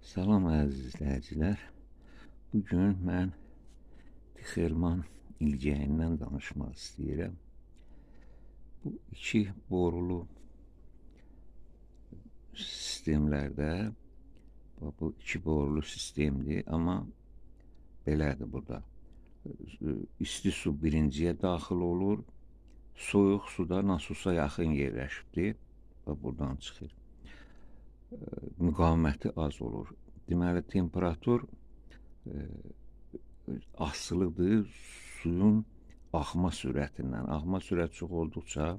Salam əziz izləyicilər. Bugün mən Tichelmann ilgəyindən danışmaq istəyirəm. Bu iki borulu sistemlərdə, bu iki borulu sistemdir, amma belədir burada. İsti su birinciyə daxil olur, soyuq su da nasosa yaxın yerləşibdir və buradan çıxır. Müqaviməti az olur. Deməli, temperatur asılıdır suyun axma sürətindən. Axma sürəti çox olduqca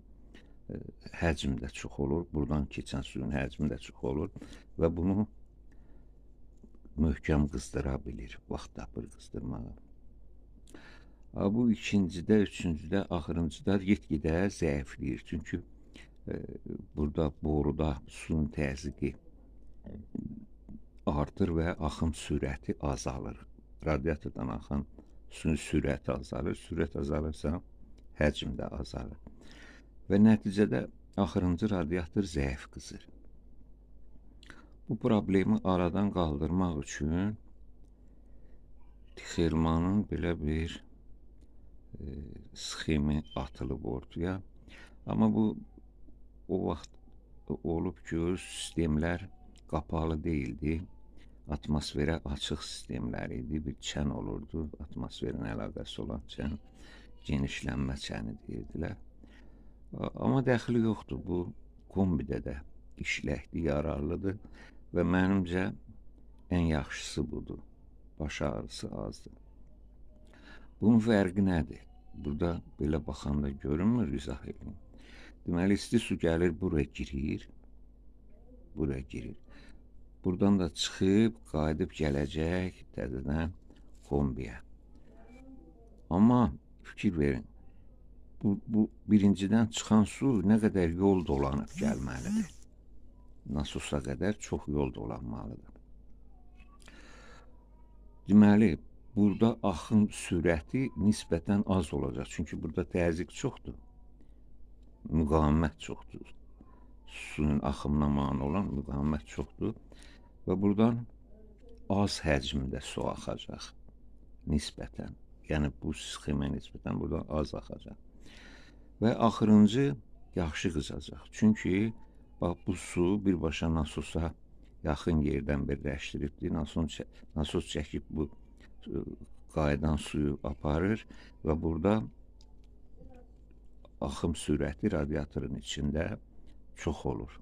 həcm də çox olur. Buradan keçən suyun həcmi də çox olur və bunu möhkəm qızdıra bilir, vaxt tapır qızdırmağa. Bu ikincidə, üçüncüdə, axırıncıda get-gedə zəifləyir. Çünki burada boruda suyun təzyiqi artır və axım sürəti azalır. Radiatordan axan suyun sürəti azalır. Sürət azalırsa, həcm də azalır. Və nəticədə axırıncı radiator zəif qızır. Bu problemi aradan qaldırmaq üçün Tichelmannın belə bir sxemi atılıb ortaya. Amma bu o vaxt olub ki, sistemlər qapalı deyildi. Atmosferə açıq sistemlər idi. Bir çən olurdu. Atmosferin əlaqəsi olan çən, genişlənmə çəni deyirdilər. Amma dəxli yoxdur. Bu kombidə də işləkdir, yararlıdır və mənimcə ən yaxşısı budur. Baş ağrısı azdır. Bunun fərqi nədir? Burada belə baxanda görünmür, izah edeyim. Deməli, isti su gəlir, buraya girir. Buraya girir. Buradan da çıxıb, qayıdıb gələcək təzədən kombiyə. Amma fikir verin, bu birincidən çıxan su nə qədər yol dolanıb gəlməlidir. Nasosa qədər çox yol dolanmalıdır. Deməli, burada axın sürəti nisbətən az olacaq. Çünki burada təzyiq çoxdur. Müqavimət çoxdur. Suyun axımına mane olan müqavimət çoxdur və buradan az həcmdə su axacaq nisbətən. Yəni, bu sxemə nisbətən buradan az axacaq. Və axırıncı yaxşı qızacaq. Çünki bax, bu su birbaşa nasosa yaxın yerdən birləşdiribdir. Nasos çəkib bu qayıdan suyu aparır və burada axım sürəti radiatorun içində çox olur.